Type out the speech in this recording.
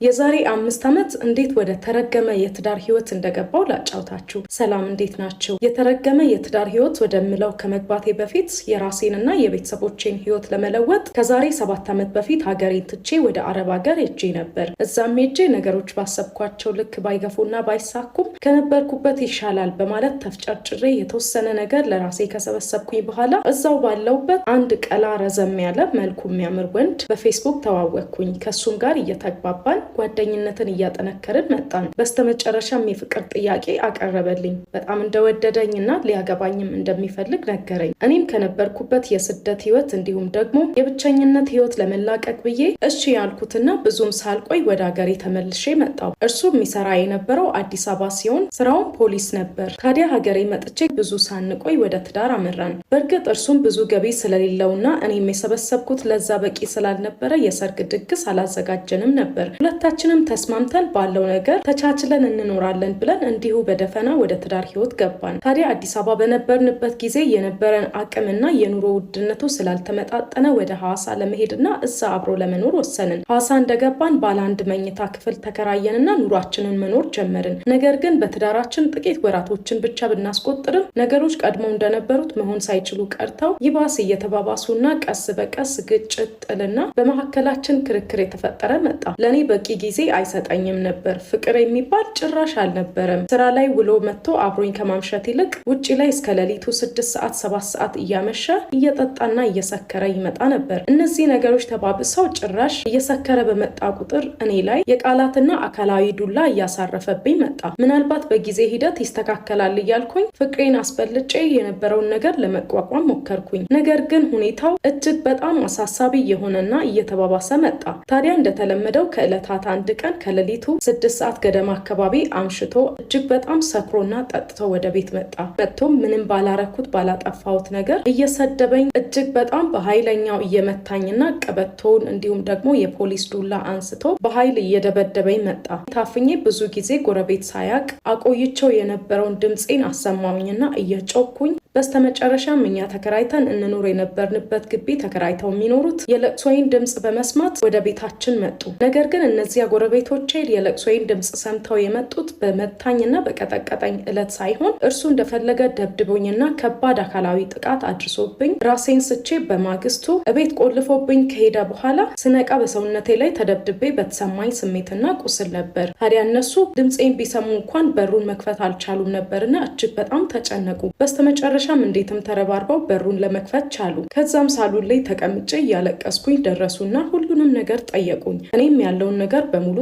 የዛሬ 5 ዓመት እንዴት ወደ ተረገመ የትዳር ህይወት እንደገባው ላጫውታችሁ። ሰላም፣ እንዴት ናችሁ? የተረገመ የትዳር ህይወት ወደምለው ከመግባቴ በፊት የራሴንና የቤተሰቦቼን ህይወት ለመለወጥ ከዛሬ 7 ዓመት በፊት ሀገሬን ትቼ ወደ አረብ ሀገር ሄጄ ነበር። እዛም ሄጄ ነገሮች ባሰብኳቸው ልክ ባይገፉና ባይሳኩም ከነበርኩበት ይሻላል በማለት ተፍጨርጭሬ የተወሰነ ነገር ለራሴ ከሰበሰብኩኝ በኋላ እዛው ባለሁበት አንድ ቀላ ረዘም ያለ፣ መልኩ የሚያምር ወንድ በፌስቡክ ተዋወቅኩኝ። ከእሱም ጋር እየተግባባን ጓደኝነትን እያጠነከርን መጣን። በስተመጨረሻም የፍቅር ጥያቄ አቀረበልኝ። በጣም እንደወደደኝና ሊያገባኝም እንደሚፈልግ ነገረኝ። እኔም ከነበርኩበት የስደት ህይወት እንዲሁም ደግሞ የብቸኝነት ህይወት ለመላቀቅ ብዬ እሺ ያልኩትና ብዙም ሳልቆይ ወደ ሀገሬ ተመልሼ መጣሁ። እርሱ የሚሰራ የነበረው አዲስ አበባ ሲሆን ስራውም ፖሊስ ነበር። ታዲያ ሀገሬ መጥቼ ብዙ ሳንቆይ ወደ ትዳር አመራን። በእርግጥ እርሱም ብዙ ገቢ ስለሌለውና እኔም የሰበሰብኩት ለዛ በቂ ስላልነበረ የሰርግ ድግስ አላዘጋጀንም ነበር። ሁለታችንም ተስማምተን ባለው ነገር ተቻችለን እንኖራለን ብለን እንዲሁ በደፈና ወደ ትዳር ህይወት ገባን። ታዲያ አዲስ አበባ በነበርንበት ጊዜ የነበረን አቅምና የኑሮ ውድነቱ ስላልተመጣጠነ ወደ ሐዋሳ ለመሄድና እዛ አብሮ ለመኖር ወሰንን። ሐዋሳ እንደገባን ባለ አንድ መኝታ ክፍል ተከራየንና ኑሯችንን መኖር ጀመርን። ነገር ግን በትዳራችን ጥቂት ወራቶችን ብቻ ብናስቆጥርም ነገሮች ቀድሞ እንደነበሩት መሆን ሳይችሉ ቀርተው ይባስ እየተባባሱና ቀስ በቀስ ግጭት፣ ጥልና በመካከላችን ክርክር የተፈጠረ መጣ። ለእኔ በቂ ጊዜ አይሰጠኝም ነበር። ፍቅር የሚባል ጭራሽ አልነበረም። ስራ ላይ ውሎ መጥቶ አብሮኝ ከማምሸት ይልቅ ውጭ ላይ እስከ ሌሊቱ 6 ሰዓት፣ 7 ሰዓት እያመሸ እየጠጣና እየሰከረ ይመጣ ነበር። እነዚህ ነገሮች ተባብሰው ጭራሽ እየሰከረ በመጣ ቁጥር እኔ ላይ የቃላትና አካላዊ ዱላ እያሳረፈብኝ መጣ። ምናልባት በጊዜ ሂደት ይስተካከላል እያልኩኝ ፍቅሬን አስበልጬ የነበረውን ነገር ለመቋቋም ሞከርኩኝ። ነገር ግን ሁኔታው እጅግ በጣም አሳሳቢ እየሆነና እየተባባሰ መጣ። ታዲያ እንደተለመደው ከዕለታት አንድ ቀን ከሌሊቱ 6 ሰዓት ገደማ አካባቢ አምሽቶ እጅግ በጣም ሰክሮና ጠጥቶ ወደ ቤት መጣ። መጥቶም ምንም ባላረኩት፣ ባላጠፋሁት ነገር እየሰደበኝ፣ እጅግ በጣም በኃይለኛው እየመታኝና ቀበቶውን እንዲሁም ደግሞ የፖሊስ ዱላ አንስቶ በኃይል እየደበደበኝ መጣ። ታፍኜ ብዙ ጊዜ ጎረቤት ሳያቅ አቆይቸው የነበረውን ድምፄን አሰማውኝና እየጮኩኝ በስተመጨረሻም እኛ ተከራይተን እንኖር የነበርንበት ግቢ ተከራይተው የሚኖሩት የለቅሶዬን ድምፅ በመስማት ወደ ቤታችን መጡ። ነገር ግን እነዚያ ጎረቤቶቼ የለቅሶዬን ድምፅ ሰምተው የመጡት በመታኝና በቀጠቀጠኝ እለት ሳይሆን እርሱ እንደፈለገ ደብድቦኝና ከባድ አካላዊ ጥቃት አድርሶብኝ ራሴን ስቼ በማግስቱ እቤት ቆልፎብኝ ከሄደ በኋላ ስነቃ በሰውነቴ ላይ ተደብድቤ በተሰማኝ ስሜትና ቁስል ነበር። ታዲያ እነሱ ድምፄን ቢሰሙ እንኳን በሩን መክፈት አልቻሉም ነበርና እጅግ በጣም ተጨነቁ። በስተመጨረሻም እንዴትም ተረባርበው በሩን ለመክፈት ቻሉ። ከዛም ሳሎን ላይ ተቀምጬ እያለቀስኩኝ ደረሱና ሁሉንም ነገር ጠየቁኝ። እኔም ያለውን ነገር በሙሉ